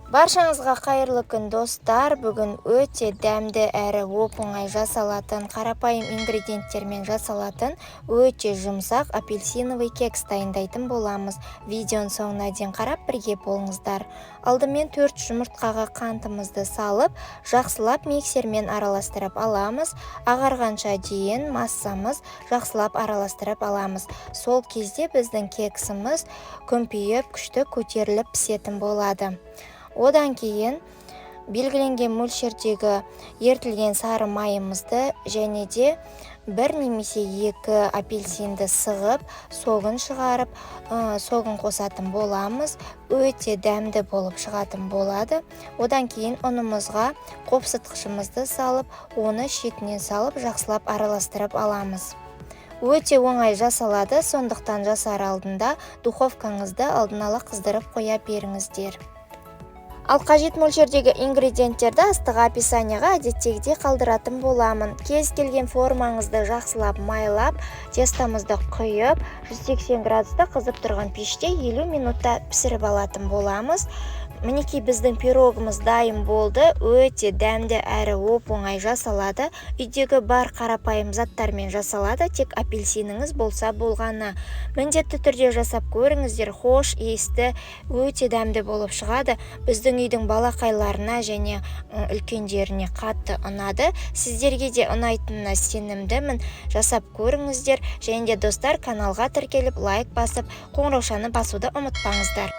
Баршаңызға қайырлы күн, достар! Бүгін өте дәмді әрі оп-оңай жасалатын, қарапайым ингредиенттермен жасалатын өте жұмсақ апельсиновый кекс дайындайтын боламыз. Видеоның соңына дейін қарап, бірге болыңыздар. Алдымен 4 жұмыртқаға қантымызды салып, жақсылап миксермен араластырып аламыз. Ағарғанша дейін массамыз жақсылап араластырып аламыз. Сол кезде біздің кексіміз күмпиіп, күшті көтеріліп пісетін болады. Одан кейін белгіленген мөлшердегі ерітілген сары майымызды және де бір немесе екі апельсинді сығып, согын шығарып, согын қосатын боламыз. Өте дәмді болып шығатын болады. Одан кейін ұнымызға қопсытқышымызды салып, оны шетінен салып, жақсылап араластырып аламыз. Өте оңай жасалады, сондықтан жасар алдында духовкаңызды алдын ала қыздырып қоя беріңіздер. Ал қажет мөлшердегі ингредиенттерді астыға описанияға әдеттегідей қалдыратын боламын. Кез келген формаңызды жақсылап майлап, тестомызды құйып, 180 градуста қызып тұрған пеште 50 минутта пісіріп алатын боламыз. Мінекей, біздің пирогымыз дайын болды. Өте дәмді әрі оп-оңай жасалады. Үйдегі бар қарапайым заттармен жасалады, тек апельсиніңіз болса болғаны. Міндетті түрде жасап көріңіздер, хош иісті, өте дәмді болып шығады. Біздің үйдің балақайларына және үлкендеріне қатты ұнады. Сіздерге де ұнайтынына сенімдімін. Жасап көріңіздер. Және де, достар, каналға тіркеліп, лайк басып, қоңыраушаны басуды ұмытпаңыздар.